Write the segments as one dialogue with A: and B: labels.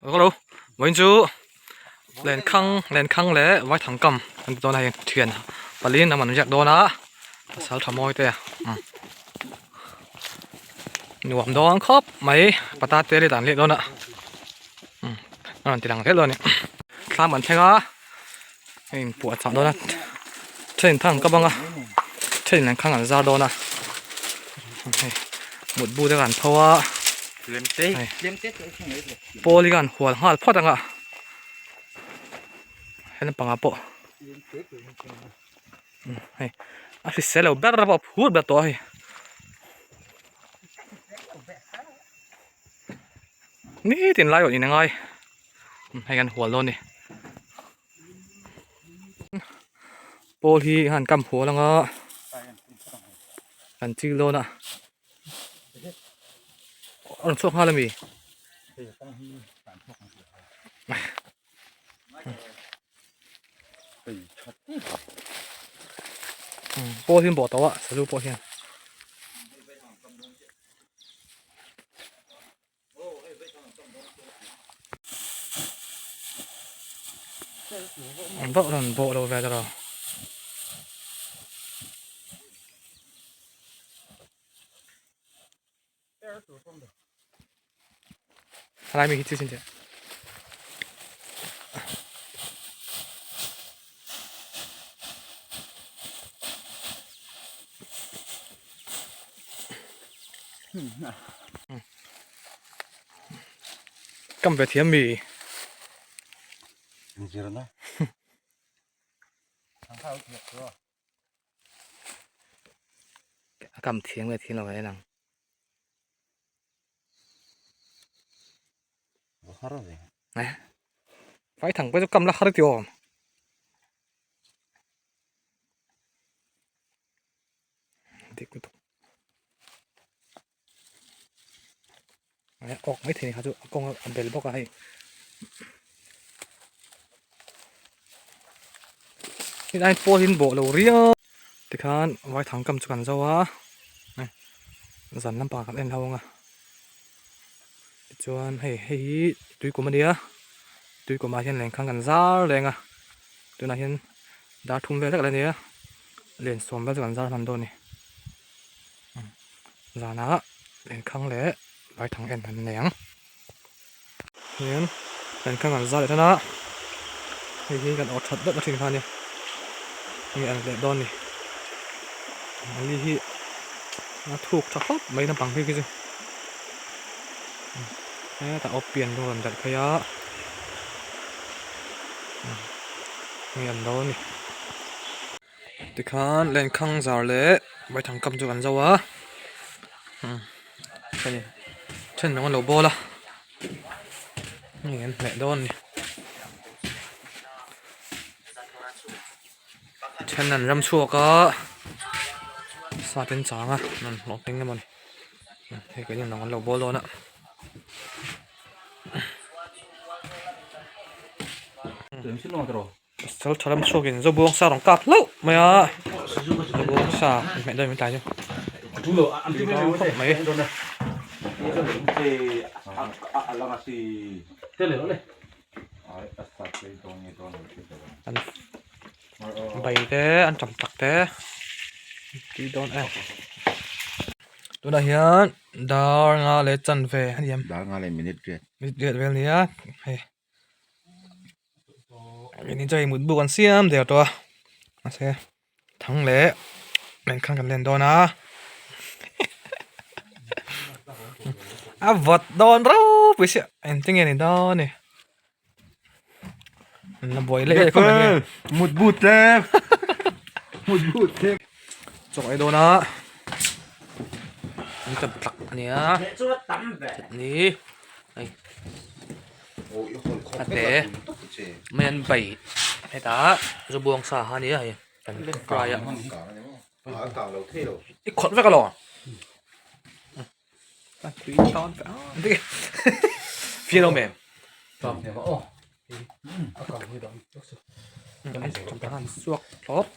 A: Hello vawiin chu lenkhang lenkhang leh vaithang kam an ti dawn a hei thian paliin lam an ziak dawn a pasal tha mawi te nuam dawn khawp mai patate te an leh dawn a a rawn ti lang zel dawn a ni thlam an thleng a hei in puah chah dawn a then in thang an kap ang a then in lenkhang an zar dawn a hei mutbu te khan an tho a pawl hi khan hual nghal phawt ang a he lampangah pawh hei a hrisel lo ber pawh a phur ber tawh a hei. Nitin lai awh in a ngai hei kan hual dawn a ni pawl hi han kam hual anga kan chil dawn a a rawn chhuak nghal a mi pawl hi an bawh tawh a sazu pawh hian. An bawh rawn bawh lo ve tawh Helai mi hi chu sin che. Kam ve thiam mi.
B: Zirna.
A: A kam thiam ve thiam lo ve nang.
B: Har ve.
A: Eh. Vai thang pawh chu kam la har ti awm. Dik lutuk. Awk mai thei ni kha chu a kawng a bel bawk a hei. Helai pawl hi an bawh lo riau. Tikhan vaithang kam chu kan zo a zan lampang kan en ho ang a tichuan hei hei hi tuikum a nia tuikum ah hian lengkhang kan zar reng a tunah hian dar thum vel vek a la nia len sawm vel chu kan zar hman dawn a ni zanah lenkhang leh vaithang en an nei ang. Hian lenkhang an zar leh tan a hei hi kan awh that deuh na thin kha a nia hei an leh dawn a ni ali hi a thuk tha khawp mai naupang phei khi chu hetah aw pian rawng rawn daih phei a hei an dawn a ni. Tikhan lenkhang zar leh vaithang kam chu kan zo a hei then dang an lo bawl a hei an hmeh dawn a ni then an ram chhuak a sa te an chang a an hlawh hming emaw ni hei keini ang an lo bawl dawn a. Sal tha lam chhuakin Zobuang sa rawn kap hlauh mai a, Zobuang sa inhmeh dawn min tlai chu tui dawn khawp mai. An bai te an tam tak te tui dawn em. Tunah hian dar nga leh chanve a ni em.
B: Dar nga leh minute riat.
A: Minute riat vel a nia hei. Ni chu hei mut buk an siam der tawh a mahse thang leh lehkha kan len dawn a a vawt dawn ropui sia engtin nge ni dawn ni an la buai leh khawp mai hei
B: mut but tlem mut but tlem
A: chaw ei dawn a an tam tak a nia ni hei. Ate mai an bai hetah zubuang sa kha ania hei kan fry a i khawt vek alawm a tui tan fian awm em an suak thlawp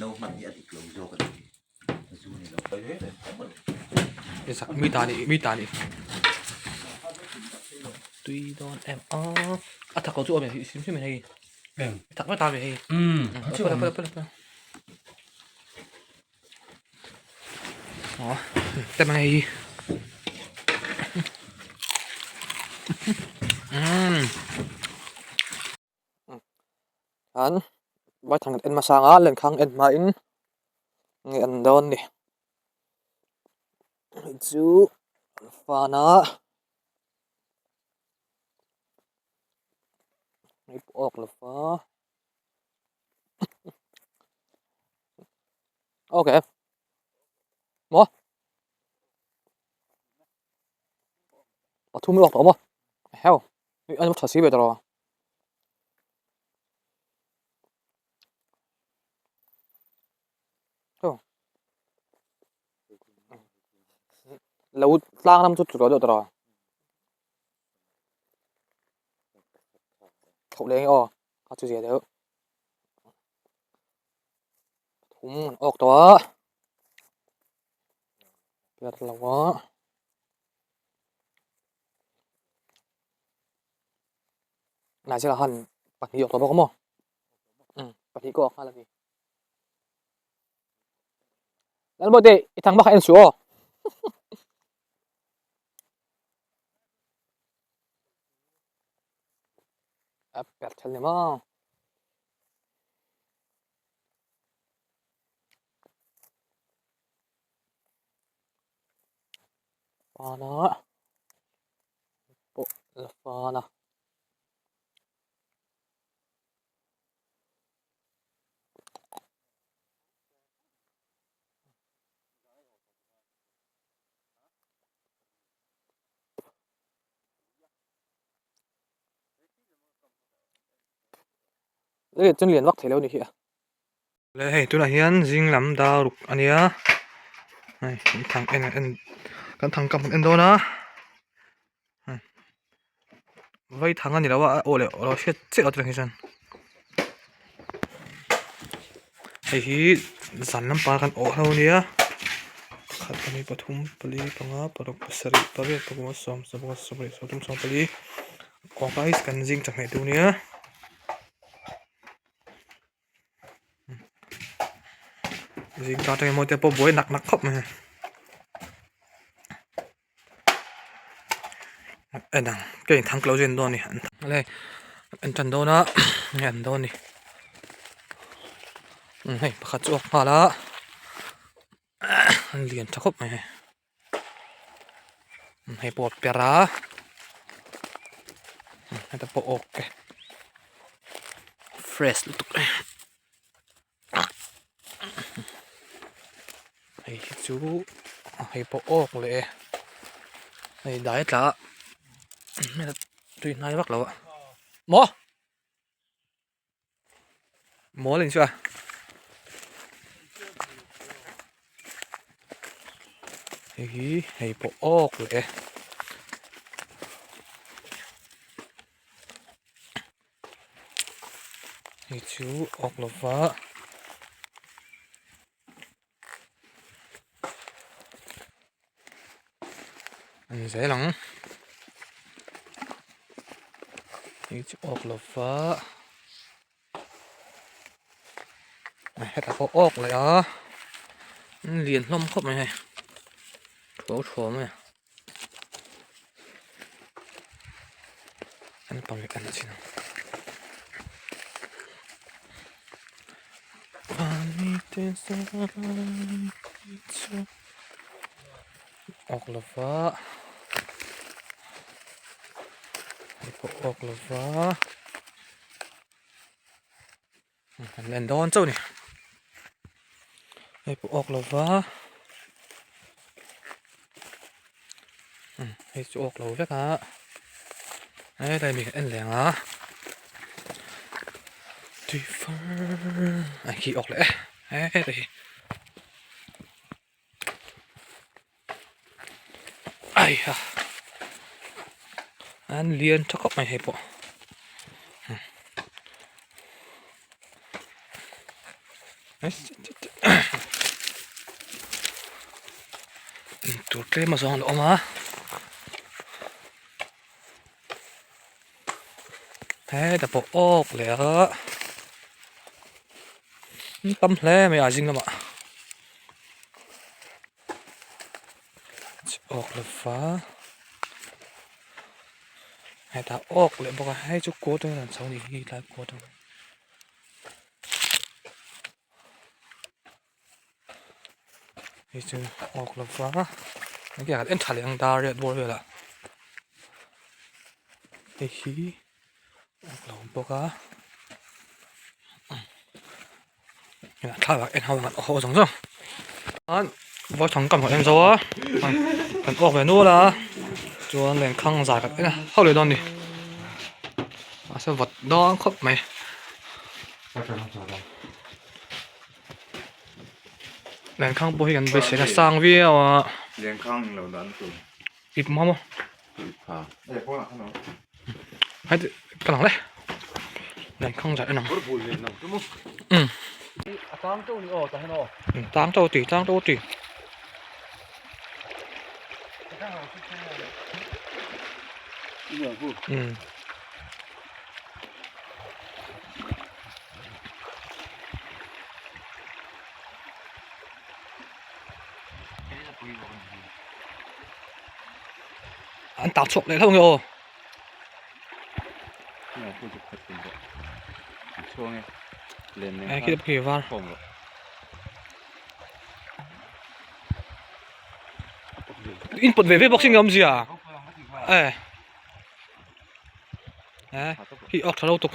B: no hman hi a dik lo zawk a ni. Zu ni lo.
A: Mi ta ni mi ta ni tui dawn em a a thak lo chu awm em hrim hrim hei thak mai ta ve hei pala pala pala tem ang hei an vaithang en hmasa anga lenkhang en hmain nge an dawn ni hei chu an fan a hei pawh awk lo va okay maw pathum lawk tawh maw heo an tha si ve tawh lo. Lo tlang lam chu chu deuh tawh tho leng aw a chu zia deuh thum an awk tawh a per lo a. Nigel han pahnih awk tawh bawk a maw pahnih ka awk nghal a ni Lalbawte i thang bak a en suh aw a per thel ni maw pana pawh la fan a. Lei chuan lian vak thei lo a ni hi a. Le hei tunah hian zing lam dar ruk a nia hei kan thang en en kan thang kam en dawn a vai thang a ni lo a aw leh aw lo hriat chiah lo tunah hi chuan hei hi zan lampang kan awh ho a nia pakhat pahnih pathum pali panga paruk pasarih pariat pakua sawm sawmpakhat sawmpahnih sawmthum sawmpali kawngka hi kan zing chawhmeh tur a nia. Zing ta atangin maw te pawh buai nak nak khawp mai en ang ka in thang klo zin dawn a ni le en tan dawn a nge an dawn a ni hei pakhat chu a awk nghal a an lian tha khawp mai hei hei pawh a per a heta pawh awk e fresh lutuk e hei hi chu hei pawh awk leh e hei dai tla a tui hnai vak lo a maw. Mawl in chu a. Hei hi hei pawh awk leh e. Hei chu awk lova. An zel ang hei chu awk lo va hetah pawh awk leh a lian hlawm khawp mai hei thuau thuau mai a an pang leh an chin ang. Awk lova hei pawh awk lova an len dawn chauh a ni hei pawh awk lova hei chu awk lo vek a helai mi kan en leh ang a tui far a khi awk leh e heta hi ai ha an lian tha khawp mai hei pawh. Tur tlem a zawng an awm a. Heta pawh awk leh a tam hle mai a zing lamah awk lova hetah awk leh bawk a hei chu kawt a rawn chho a nih hi tlai kawt a. Hei chu awk lo va enge han en tha leh ang dar riat bawr velah hei hi awk lo bawk a thlalak en ho ang haw zawng zawng chuan vaithang kam kan en zo a kan awk ve nual a chuan lenkhang zai kan en ho leh dawn a ni mahse vawt dawn khawp mai. Lenkhang pawh hi kan beisei a sang viau a.
B: Lenkhang eng lo dan tur.
A: Ip maw maw.
B: Ip ha. Eh pawn ah khan awm.
A: Hai ka lang le. Lenkhang zah en ang.
B: Bur bul nen nang chu maw.
A: Um.
B: A tang teuh ni aw ta hen aw.
A: Tang teuh ti tang teuh ti. Um. An tak chhuak leh hlauh nge aw. Khi khi var. In pawt ve ve bawk sin nge awmzia. Eh. Eh, hi awk tha lo tuk.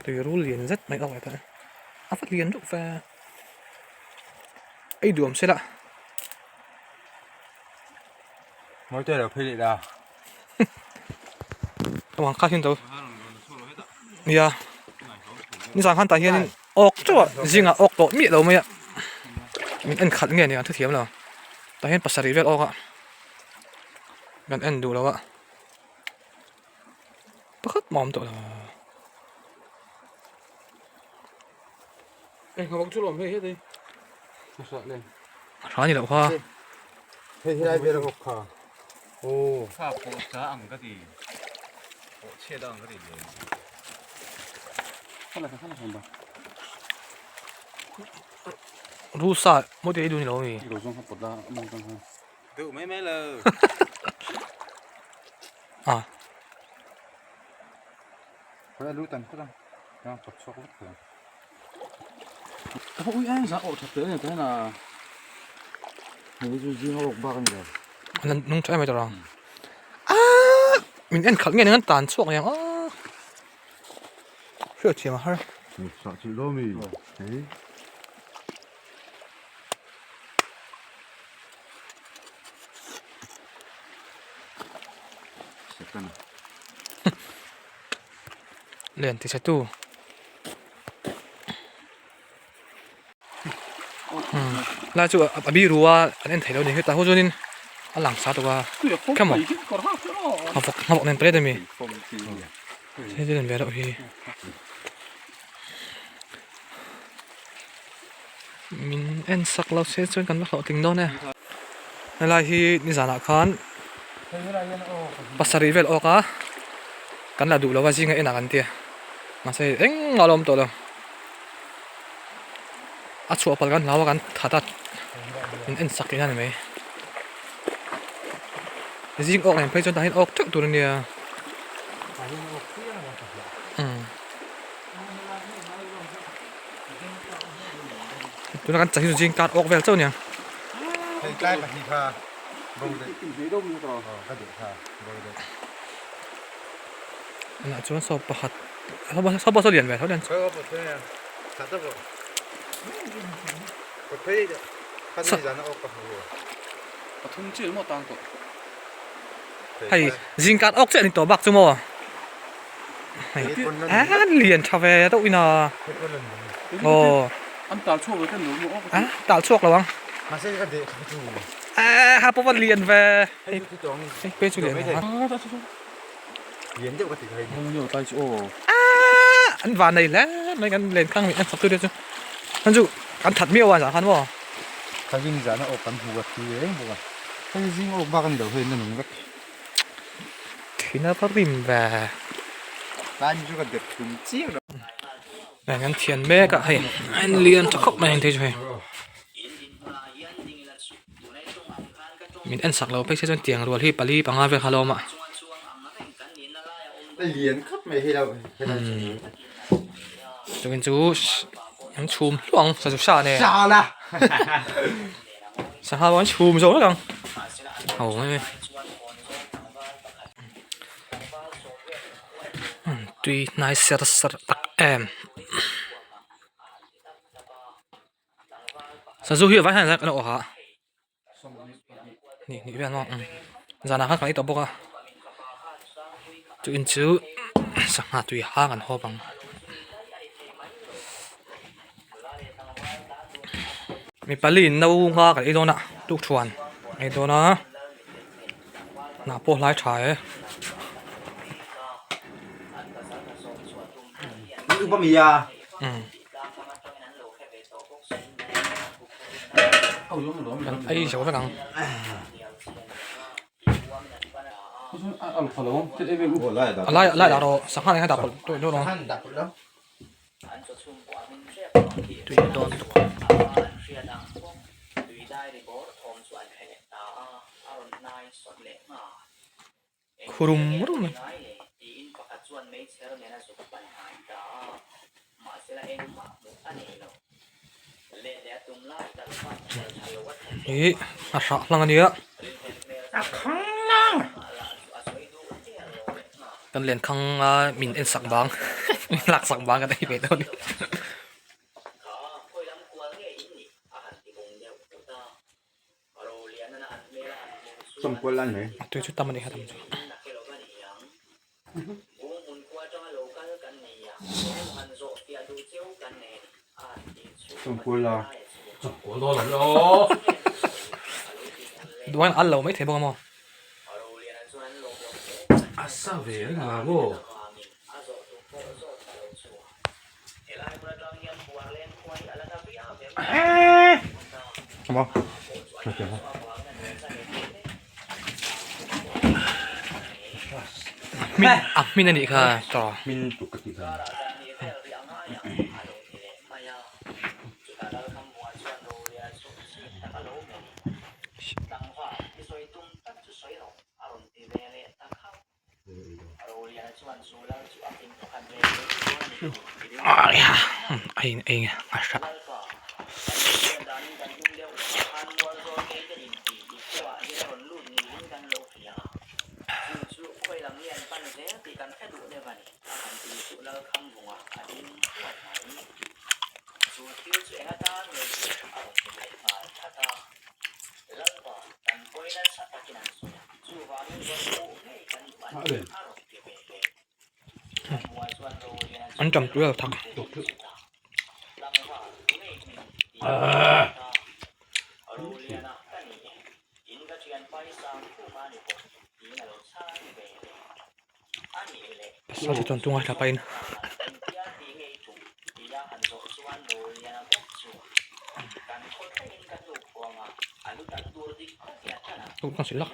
A: Tui rul lian zet mai awk leh ta a va lian deuh ve ei duam se la.
B: Mawi te lo phei leh la.
A: Awang kha hian to nia nizan khan tah hianin awk teuh a zingah awk tawh miah lo mai a min en khalh nge ni ang thuthiam lo tah hian pasarih vel awk a kan en duh lo a pakhat mah a awm tawh lo. Hra ni loh kha.
B: Hei helai vel a bawk kha. Aw. Kha pawh cha ang ka ti. Pawh chhiat ang ka ti ve.
A: Rusa maw te ei duh ni lo mi.
B: Duh mai mai lo.
A: Ah.
B: Khawi a lut ang phawt ang. Chuan kawt chhuak vek thei ang. Ka ui ang za awh that teh nen a. Hei chu zing a awk bak a ni lo.
A: An nung tha em mai tawh ang. Aaa min en khalh nge nen an tan chhuak ang aaa. Hriat thiam a har.
B: Sah chilh dawn mi. Hei. Second.
A: Lian ti chhe tu. Lai chu a biru a an en thei lo ni hetah ho chuanin a lang sa tawh a khemaw a vawk a vawk nen pawh a mi hei chu nen ve reuh hi min en sak lo se chuan kan va hlawhtling dawn e helai hi nizanah khan pasarih vel awk a kan la duh lo a zinga enah kan tia mahse engmah a la awm tawh lo a chhuah palh kan hlau a kan that a min en sak tihna a ni mai zing awk nen phei chuan tah hian awk teuh tur a nia umm tuna kan chah hi chu zing kar awk vel chauh a nia. Tunah chuan saw pakhat saw pawh saw lian ve tho lian hei zing kar awk chiah a ni tawh bak chu maw hei a lian tha ve deuh in a aw a tal chhuak lo ang. Ha pawh va lian ve. Hei pe chu lian ve.
B: Lian deuh ka ti thei.
A: An van nei hle mai kan len khang en sak tu te chu. An chu kan that miau a zah khan maw.
B: Ka ring zan a awk kan hmu a thi reng bawk a. Hei zing awk bak a ni lo hei na nung vek.
A: Thina va rim ve.
B: Tlai mi chu ka dep tum chiang lo.
A: Hei kan thian mek a hei a en lian tha khawp mai ang te chu hei. Min en sak lo phei se chuan tiang rual hi pali panga vel kha a lo awm a.
B: Lian khawp mai hei lo helai chu.
A: Chuan chu an chhum hluah ang sazu sa nen.
B: Sa la.
A: Sangha pawh an chhum zawk vek ang. Ho mai mai. Tui hnai ser ser tak em. Sazu hi a vai hian kan awh a hnih hnih vel maw zanah khan kan ei tawh bawk a chu in chu sangha tui hang an hawp ang mi pali in no nga kan ei dawn a tukthuan an ei dawn a hnah pawh hlai tha e. Kan ei zo vek ang. A lai a lai dah rawh sangha nen khan dah pawlh tawh dawn ang. Tui dawn lutuk. Khurum rum mai. Ih a hrah hlang a nia. Kan len khang a min en sak bang min lak sak bang kan ei ve dawn a ni. A tui chu tam a ni kha tam chu. Duh aiin a al lo maithei bawk a maw. A hmin a nih kha chaw. An tam tui a thak. Pasal te chuan tunga thla pahin Kan silh lak.